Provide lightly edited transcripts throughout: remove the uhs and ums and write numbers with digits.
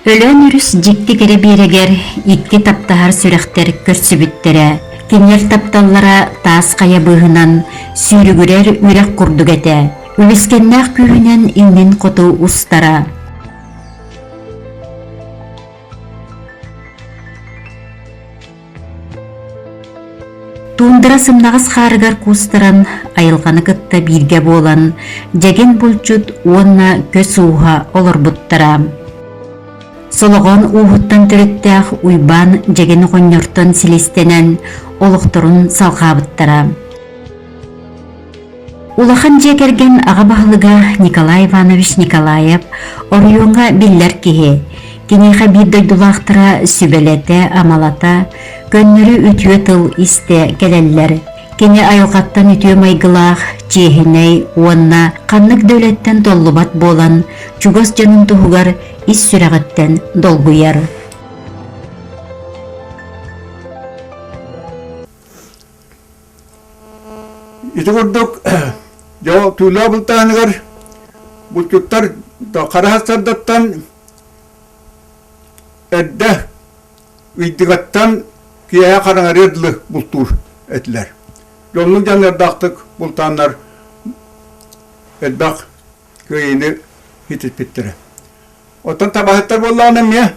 Өлөөн өрүс дьикти кэрэ биэрэгэр икки таптаһар сүрэхтэр көрсүбүттэрэ. Кинилэр тапталлара таас хайа быыһынан сүүрүгүрэр үрэх курдук этэ. Үлүскэннээх күүһүнэн иннин хоту устара. Туундара сымнаҕас хаарыгар куустаран, айылҕаны кытта бииргэ буолан, дьэгин булчут уонна көс ууһа олорбуттара. Солоҕон ууһуттан төрүттээх Уйбаан дьэгин оҕонньортон силистэнэн олохторун салҕаабыттара. Улахан дьиэ кэргэн аҕа баһылыга Николай Иванович Николаев оройуоҥҥа биллэр киһи. Киниэхэ биир дойдулаахтара сүбэлэтэ-амалата, көннөрү үтүө тыл истэ кэлэллэр. Кини айылҕаттан үтүө майгылаах, чиэһинэй уонна ханнык да үлэттэн толлубат буолан, чугас дьонун туһугар ис сүрэҕиттэн долгуйар. Ити курдук, дьэ түүлээх бултааһыныгар булчуттар хара сарсыардаттан эрдэ ыйдыгаттан киэһэ хараҥарыар дылы бултуур этилэр. Дьоннук дьаныардаахтык бултааннар элбэх кыайыыны ситиспиттэрэ. Оттон табаһыттар буоллаҕына эмиэ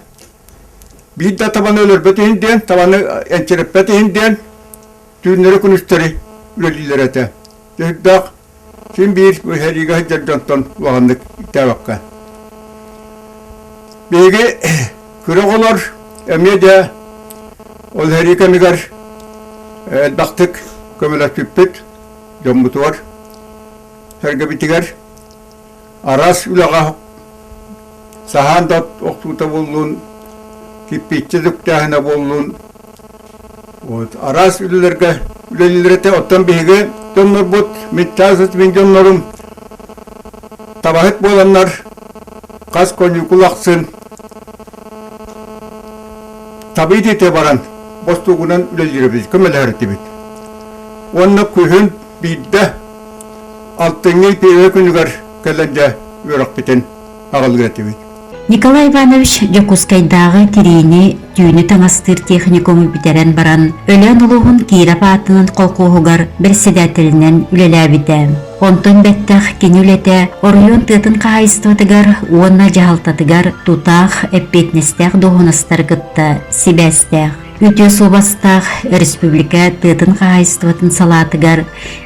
биир да табаны өлөрбөт иһин диэн, табаны энчирэппэт иһин диэн түүннэри-күнүстэри үлэлииллэр этэ. Сүрдээх син биир сэриигэ сылдьар дьонтон улаханнык иттээбэккэ. Биһиги кыра оҕолор эмиэ дьэ ол сэрии кэмигэр элбэхтик көмөлөспүппүт дьоммутугар, сэргэбитигэр араас үлэҕэ саһаан да охсуута буоллун, кирпииччэ үктээһинэ буоллун, вот араас үлэлэргэ үлэлииллэр этэ. Оттон биһиги дьоннорбут, мин мин дьоннорум табаһыт буоланнар хас коньюкул ахсын табы ититэ баран бостуугунан үлэлиир эбит, көмөлөһөр этибит. Уонна күһүн биирдэ алтынньы первый күнүгэр кэлэн дьэ үөрэхпитин аҕалыыр этибит. Николай Иванович Дьокуускайдааҕы тириини, түүнү таҥастыыр техникуму бүтэрэн баран, Өлөөн улууһун Кииров аатынан колхуоһугар бэрэссэдээтэлинэн үлэлээбитэ. Онтон бэттэх кини үлэтэ оройуон тыатын хаһаайыстыбатыгар уонна дьаһалтатыгар тутаах, эппиэтинэстээх дуоһунастары кытта сибээстээх. Үтүө суобастаах республика тыатын хаһаайыстыбатын салаатыгар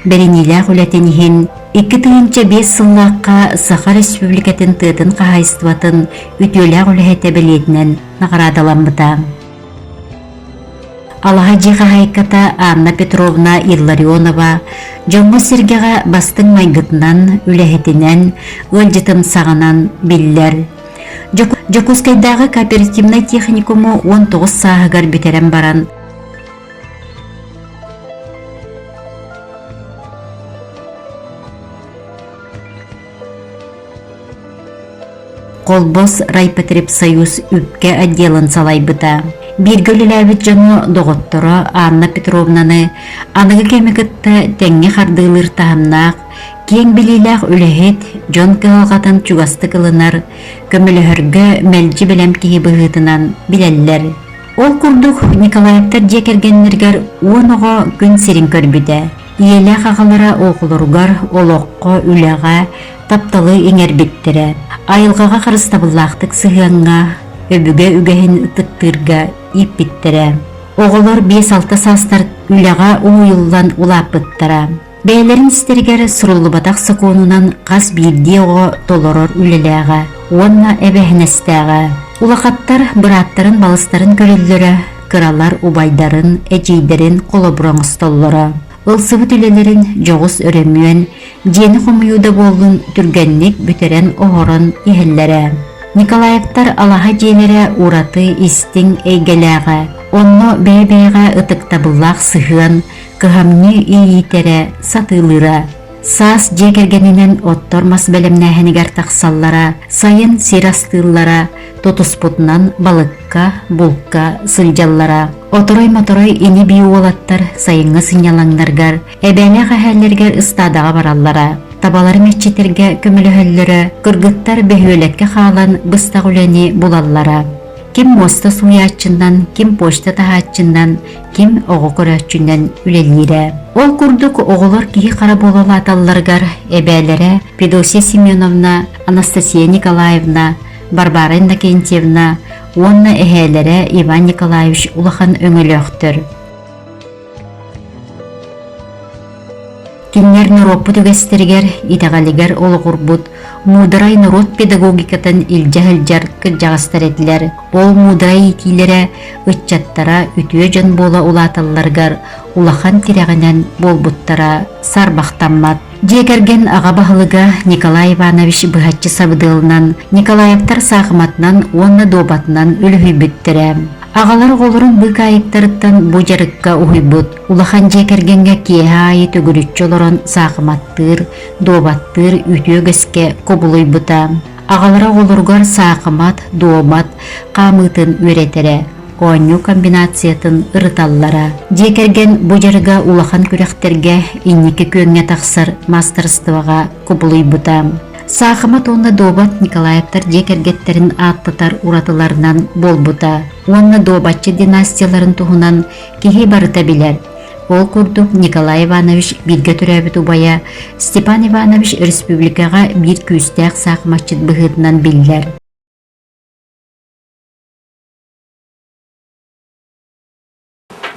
бэриниилээх үлэтин иһин 2005 сыллаахха Саха Республикатын тыатын хаһаайыстыбатын үтүөлээх үлэһитэ бэлиэтинэн наҕараадаламмыта. Алаһа дьиэ хаһаайката Анна Петровна Илларионова дьоҥҥо-сэргэҕэ бастыҥ майгытынан, үлэһитинэн, ыалдьытымсаҕынан биллэр. Дьокуускайдааҕы кооперативнай техникуму 19 сааһыгар бүтэрэн баран Холбос райпотребсоюз үпкэ отделын салайбыта. Бииргэ үлэлээбит дьоно доҕотторо Анна Петровнаны аныгы кэми кытта тэҥҥэ хардыылыыр таһымнаах Киэҥ билиилээх үлэһит, дьон кыһалҕатын чугастык ылынар, көмөлөһөргө мэлдьи бэлэм киһи быһыытынан билэллэр. Ол курдук Николаевтар дьиэ кэргэннэригэр 10 оҕо күн сирин көрбүтэ. Ийэлээх аҕалара оҕолоругар олоххо, үлэҕэ тапталы иҥэрбиттэрэ. Айылҕаҕа харыстабыллаахтык сыһыаҥҥа, өбүгэ үгэһин ытыктыырга ииппиттэрэ. Оҕолор 5-6 саастар үлэҕэ уһуйуллан улааппыттара. Бэйэлэрин истэригэр суруллубатах сокуонунан хас биирдии оҕо толорор үлэлээҕэ уонна эбээһинэстээҕэ. Улахаттар бырааттарын балыстарын көрөллөрө, кыралар убайдарын, эдьиийдэрин холобура оҥостоллоро. Ылсыбыт үлэлэрин дьоҕус өрөмүөн, дьиэни хомуйуу да буоллун түргэнник бүтэрэн-оһорон иһэллэрэ. Николаевтар алаһа дьиэлэрэ ураты истиҥ эйгэлээҕэ, онно бэйэ-бэйэҕэ ытыктабыллаах сыһыан, кыһамньы иэйиитэрэ сатыылыыра. Саас дьиэ кэргэнинэн оттор мас бэлэмнээһинигэр тахсаллара, сайын сир астыыллара, тутуспутунан балыкка, булка сылдьаллара. Оторой-моторой ини-бии уолаттар сайыҥҥы сынньалаҥнарыгар, эбээлээх эһээлэригэр ыстаадаҕа бараллара. табалары мэччитэргэ көмөлөһөллөрө, кыргыттар бөһүөлэккэ хаалан быстах үлэни булаллара. Ким муоста сууйааччынан, ким почта таһааччынан, ким оҕо көрөөччүнэн үлэлиирэ. Ол курдук оҕолор киһи-хара буола улааталларыгар эбээлэрэ Федосия Семеновна, Анастасия Николаевна, Варвара Иннокентьевна уонна эһээлэрэ Иван Николаевич улахан өҥөлөөхтөр. Кинилэр норуоппут үгэстэригэр, итэҕэлигэр олоҕурбут муударай норуот педагогикатын илдьэ сылдьар кырдьаҕастар этилэр. Ол муударай иитиилэрэ ыччаттара үтүө дьон буола улааталларыгар улахан тирэҕинэн буолбуттара саарбахтаммат. Дьиэ кэргэн аҕа баһылыга Николай Иванович быһаччы сабыдыалынан Николаевтар саахыматынан уонна дуобатынан үлүһүйбүттэрэ. Аҕалар оҕолорун быыкаайыктарыттан бу дьарыкка уһуйбут, улахан дьиэ кэргэҥҥэ киэһэ аайы төгүрүччү олорон саахыматтыыр, дуобаттыыр үтүө үгэскэ кубулуйбута. Аҕалара оҕолоругар саахымат, дуобат хаамыытын үөрэтэрэ, оонньуу комбинациятын ырыталлара. Дьиэ кэргэн бу дьарыга улахан күрэхтэргэ инники күөҥҥэ тахсар маастарыстыбаҕа кубулуйбута. Саахымат уонна дуобат Николаевтар дьиэ кэргэттэрин ааттатар уратыларынан буолбута уонна дуобатчы династияларын туһунан киһи барыта билэр. Ол курдук Николай Иванович бииргэ төрөөбүт убайа Степан Иванович республикаҕа биир күүстээх саахыматчыт быһыытынан биллэр.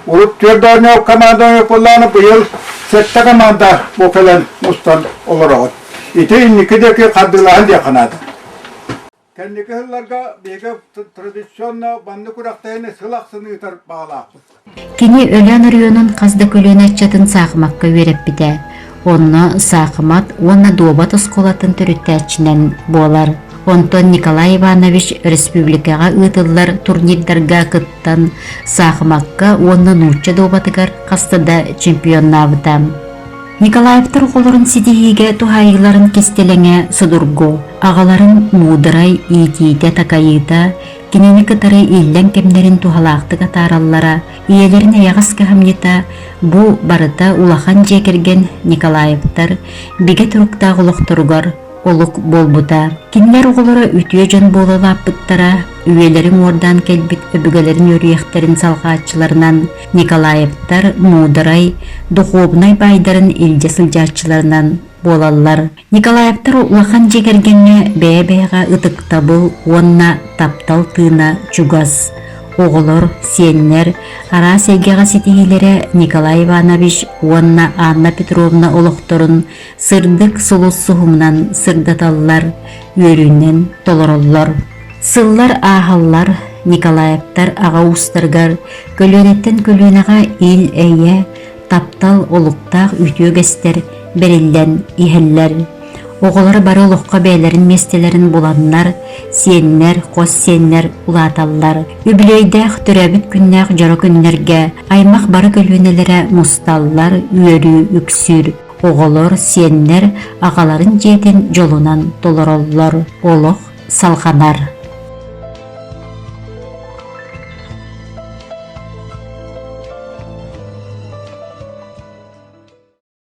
Урут түөрт оонньоох команда буоллаҕына быйыл сэттэ команда бу кэлэн мустан олороҕут. Ити инники диэки хардыылаһан диэххэ наада. Кэнники сылларга биһиги традиционно маннык күрэхтэһиини сыл ахсын ыытар баҕалаахпыт. Кини Өлөөн оройуонун хас да көлүөнэ ыччатын саахымакка үөрэппитэ. Онно саахымат уонна дуобат оскуолатын төрүттээччинэн буолар. Онтон Николай Иванович республикаҕа ыытыллар турнирдарга кыттан саахымакка уонна нуучча дуобатыгар хаста да чемпионнаабыта. Николаевтар оҕолорун ситиһиигэ туһаайыыларын кистэлэҥэ судургу. Аҕаларын муударай иитиитэ-такайыыта кинини кытары иллэҥ кэмнэрин туһалаахтык атаараллара, ийэлэрин эйэҕэс кыһамньыта бу барыта улахан дьиэ кэргэн Николаевтар бигэ туруктаах олохторугар олук буолбута. Кинилэр оҕолоро үтүө дьон буола улааппыттара, үйэлэрин уордаан кэлбит өбүгэлэрин үөрүйэхтэрин салҕааччыларынан Николаевтар муударай, духуобунай баайдарын илдьэ сылдьааччыларынан буолаллар. Николаевтар улахан дьиэ кэргэҥҥэ бэйэ-бэйэҕэ ытыктабыл уонна таптал тыына чугас. Оҕолор, сиэннэр араас эйгэҕэ ситиһиилэрэ Николай Иванович уонна Анна Петровна олохторун сырдык сулус суһумунан сырдаталлар, үөрүүнэн толороллор. Сыллар ааһаллар, Николаевтар аҕа уустарыгар көлүөнэттэн көлүөнэҕэ ил-эйэ, таптал олуктаах үтүө үгэстэр бэриллэн иһэллэр. Оҕолоро бары олоххо бэйэлэрин миэстэлэрин буланнар, сиэннэр, хос сиэннэр улааталлар. Үбүлүөйдээх төрөөбүт күннээх дьоро күннэргэ аймах бары көлүөнэлэрэ мусталлар, үөрүү үксүүр. Оҕолор, сиэннэр аҕаларын дьиэтин дьолунан толороллор, олох салҕанар.